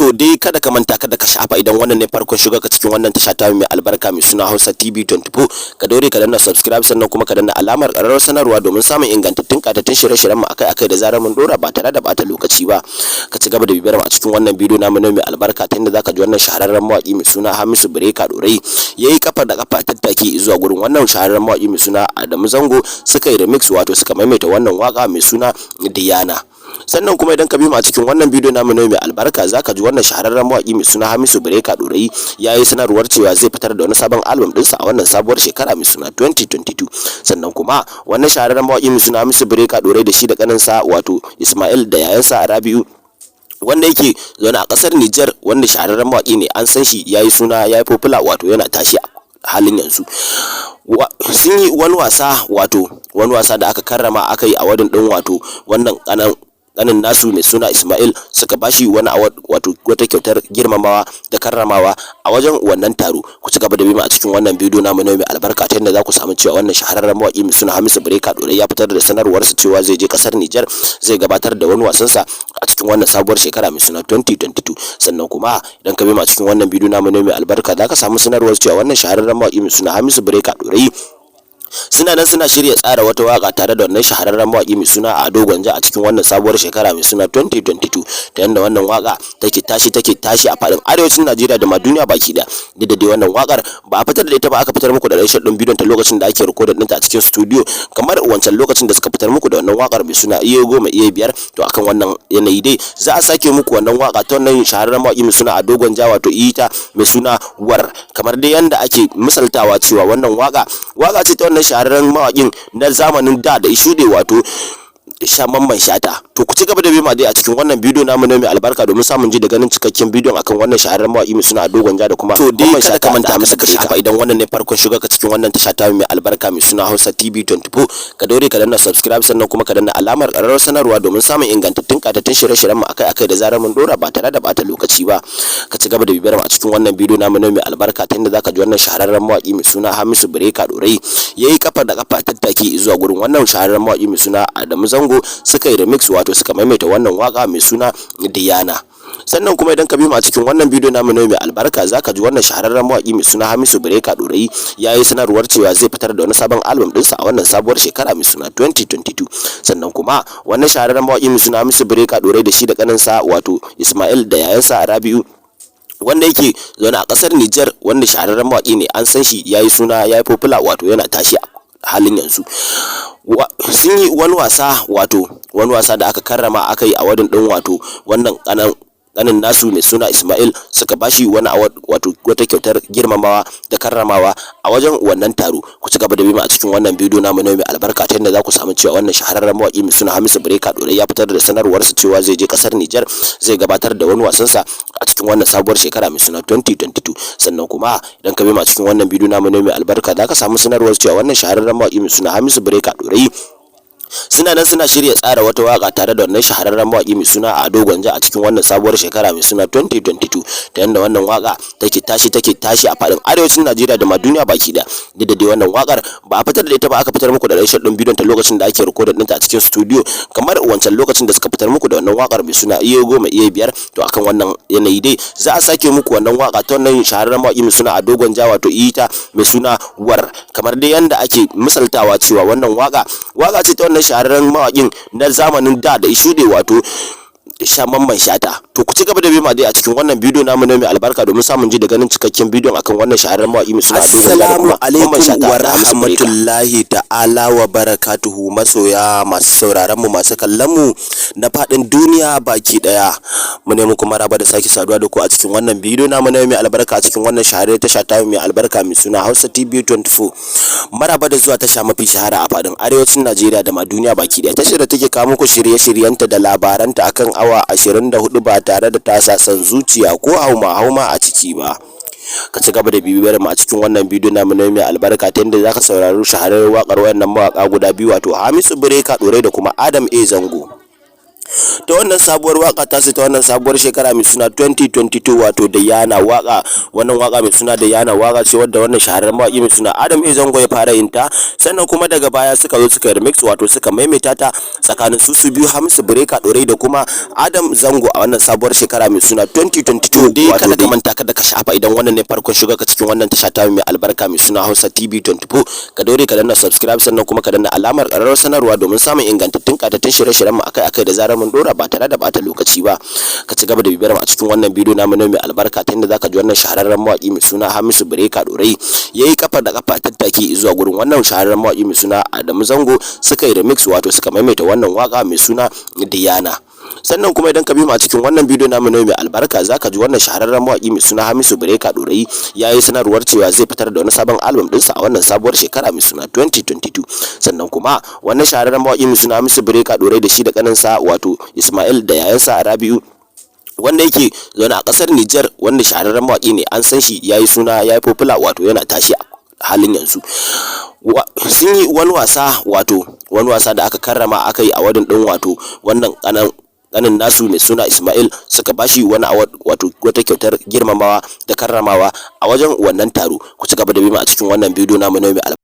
To dai, kada ka manta, kada ka shafa, idan wannan ne farkon shiga ka cikin wannan tasha ta mai albarka mai suna Hausa TV 24, ka daure ka danna subscribe, sannan kuma ka danna alamar ƙararrawar sanarwa domin samun ingantattun ƙayatattun shirye-shiryen mu akai-akai da zarar mun dora ba tare da bata lokaci ba. Ka ci gaba da bibiyar mu a cikin wannan bidiyo namu ne mai albarka, ta inda zaka ji wannan shahararren mawaki mai suna Hamisu Breaker Dorayi yayi kafa da kafa tattaki zuwa gurin wannan shahararren mawaki mai suna Adamu Zango, suka yi remix, wato suka maimaita wannan waka mai suna Diana. Sannan kuma idan ka bi mu a cikin wannan bidiyo namu ne mai albarka, zaka ji wannan shahararren mawaki mai suna Hamisu Breaker Dorayi yayi sanarwar cewa zai fitar da wani sabon album ɗinsa a wannan sabuwar shekara mai suna 2022. Sannan kuma wannan shahararren mawaki mai suna Hamisu Breaker Dorayi da shi da kaninsa, wato Ismail, da yayansa Rabi'u, wanda yake zaune a kasar Nijar, wanda shahararren mawaki ne, an san shi, yayi suna, yayi popular, wato yana tashi a halin yanzu, sun yi wani wasa, wato wani wasa da aka karrama, aka yi awarding din, wato wannan kanan kanin nasu mai suna Ismail, suka bashi wani award, wato wata kyautar girmamawa da karramawa a wajen wannan taro. Ku ci gaba da bi mu a cikin wannan bidiyo namu ne mai albarka, ta yadda za ku samu cewa wannan shahararren mawaki mai suna Hamisu Breaker Dorayi ya fitar da sanarwarsa cewa zai je kasar Nijar, zai gabatar da wani wasansa a cikin wannan sabuwar shekara mai suna 2022. Sannan kuma idan ka bi mu a cikin wannan bidiyo namu ne mai albarka, za ka samu sanarwar cewa wannan shahararren mawaki mai suna Hamisu Breaker Dorayi suna nan suna shirya tsara wata waka tare da wannan shahararren mawaki mai suna Ado Gwanja a cikin wannan sabuwar shekara mai suna 2022, ta yanda wannan waka take tashi, take tashi a faɗin arewacin Najeriya da ma duniya baki ɗaya. Duk da dai wannan wakar ba a fitar da ita ba, aka fitar muku da rashin ɗin bidiyon ta lokacin da ake recording ɗinta a cikin studio, kamar wancan lokacin da suka fitar muku da wannan wakar mai suna Iye 10 Iye 5. To akan wannan yanayi dai za a sake muku wannan waka ta wannan shahararren mawaki mai suna Ado Gwanja, wato ita mai suna War, kamar dai yanda ake misaltawa cewa wannan waka waka ce ta wannan shahararren mawaƙin na zamanin da da shuɗe, wato sha Mamman Shata. To ku ci gaba da bima dai a cikin wannan bidiyo namu ne mai albarka domin samun ji da ganin cikakken bidiyon akan wannan shahararren mawaƙi mai suna Ado Gwanja da kuma To dai, Mamman kada Shata ka manta da masa aka shafa. Idan wannan ne farkon shiga ka cikin wannan tasha ta mai albarka mai suna Hausa TV 24, ka daure ka danna subscribe, sannan kuma ka danna alamar ƙararrawar sanarwa domin samun ingantattun ƙayatattun shirye-shiryen mu akai-akai da zarar mun dora ba tare da bata lokaci ba. Ka ci gaba da bibiyar mu a cikin wannan bidiyo namu ne mai albarka, ta inda zaka ji wannan shahararren mawaƙi mai suna Hamisu Breaker Dorayi yayi kafa da kafa tattaki zuwa gurin wannan shahararren mawaƙi mai suna Adamu Zango, suka yi remix, wato suka maimaita wannan waka mai suna Diana. Sannan kuma idan ka bi mu a cikin wannan bidiyo namu ne mai albarka, zaka ji wannan shahararren mawaki mai suna Hamisu Breaker Dorayi yayi sanarwar cewa zai fitar da wani sabon album ɗinsa a wannan sabuwar shekara mai suna 2022. Sannan kuma wannan shahararren mawaki mai suna Hamisu Breaker Dorayi da shi da kaninsa, wato Ismail, da yayansa Rabi'u, wanda yake zaune a kasar Nijar, wanda shahararren mawaki ne, an san shi, yayi suna, yayi popular, wato yana tashi a halin yanzu, sun yi wani wasa, wato wani wasa da aka karrama, aka yi awarding din, wato wannan kanan kanin nasu mai suna Ismail, suka bashi wani award, wato wata kyautar girmamawa da karramawa a wajen wannan taro. Ku ci gaba da bima a cikin wannan bidiyo namu ne mai albarka, ta yadda za ku samu cewa wannan shahararren mawaki mai suna Hamisu Breaker Dorayi ya fitar da sanarwarsa cewa zai je kasar Nijar, zai gabatar da wani wasansa a cikin wannan sabuwar shekara mai suna 2022. Sannan kuma idan ka bi mu a cikin wannan bidiyo namu ne mai albarka, za ka samu sanarwar cewa wannan shahararren mawaki mai suna Hamisu Breaker Dorayi suna nan suna shirya tsara wata waka tare da wannan shahararren mawaki mai suna Ado Gwanja a cikin wannan sabuwar shekara mai suna 2022, ta yanda wannan waka take tashi, take tashi a faɗin arewacin Najeriya da ma duniya baki ɗaya. Duk da dai wannan wakar ba a fitar da ita ba, aka fitar muku da rashin ɗin bidiyon ta lokacin da ake recording ɗinta a cikin studio, kamar wancan lokacin da suka fitar muku da wannan wakar mai suna Iye 10 Iye 5. To akan wannan yanayi dai za a sake muku wannan waka ta wannan shahararren mawaki mai suna Ado Gwanja, wato ita mai suna War, kamar dai yanda ake misaltawa cewa wannan waka waka ce ta wannan shahararren mawaƙin na zamanin da da shuɗe, wato sha Mamman Shata. To ku ci gaba da bima dai a cikin wannan bidiyo namu ne mai albarka domin samun ji da ganin cikakken bidiyon akan wannan shahararren mawaƙi mai suna Ado Gwanja da Assalamu kuma Mamman alaikum Shata wa da Hamisu Breaker. Rahmatullahi ta'ala wa barakatuhu. Masoya masu sauraron mu, masu kallon mu na faɗin duniya baki daya, mu ne muku maraba da sake saduwa da ku a cikin wannan bidiyo namu ne mai albarka, a cikin wannan shahararren tasha ta mai albarka mai suna Hausa TV 24. Maraba da zuwa tasha mafi shahara a faɗin arewacin Najeriya da ma duniya baki daya, tashar da take kawo muku shirye-shiryenta da labaranta akan awa 24 ba tare da ta sa son zuciya ko hauma hauma a ciki ba. Ka ci gaba da bibiyar mu a cikin wannan bidiyo namu ne mai albarka, ta yadda zaka saurari shahararren wakar wayannan mawaka guda biyu, wato Hamisu Breaker Dorayi da kuma Adam A Zango. Ta wannan sabuwar waka ta ta wannan sabuwar shekara mai suna 2022, wato Diana waka. Wannan waka mai suna Diana waka ce wadda wannan shahararren mawaki mai suna Adam A Zango ya fara yin ta. Sannan kuma daga baya suka zo suka remix, wato suka maimaita ta tsakanin su su biyu, Hamisu Breaker Dorai da kuma Adam Zango, a wannan sabuwar shekara mai suna 2022. Dai kada ka manta, kada ka sha'afa, idan wannan ne farkon shiga ka cikin wannan tasha ta mai albarka mai suna Hausa TV 24, ka daure ka danna subscribe, sannan kuma ka danna alamar ƙararrawar sanarwa domin samun ingantattun ƙayatattun shirye-shiryen mu akai-akai da zarar mun dora ba tare da bata lokaci ba. Ka ci gaba da bibiyar mu a cikin wannan bidiyo namu ne mai albarka, ta inda zaka ji wannan shahararren mawaki mai suna Hamisu Breaker Dorai yayi kafa da kafa tattaki zuwa gurin wannan shahararren mawaki mai suna Adamu Zango, suka yi remix, wato suka maimaita wannan waka mai suna Diana. Sannan kuma idan ka bi mu a cikin wannan bidiyo namu ne mai albarka, zaka ji wannan shahararren mawaki mai suna Hamisu Breaker Dorai yayi sanarwar cewa zai fitar da wani sabon album ɗinsa a wannan sabuwar shekara mai suna 2022. Sannan kuma wannan shahararren mawaki mai suna Hamisu Breaker Dorai da shi da kaninsa, wato Ismail, da yayansa Rabi'u, wanda yake zaune a ƙasar Nijar, wanda shahararren mawaki ne, an san shi, yayi suna, yayi popular, wato yana tashi a halin yanzu, sun yi wani wasa, wato wani wasa da aka karrama, aka yi awarding din, wato wannan kanan kanin nasu mai suna Ismail, suka bashi wani award, wato wata kyautar girmamawa da karramawa a wajen wannan taro. Ku ci gaba da bi mu a cikin wannan bidiyo namu ne mai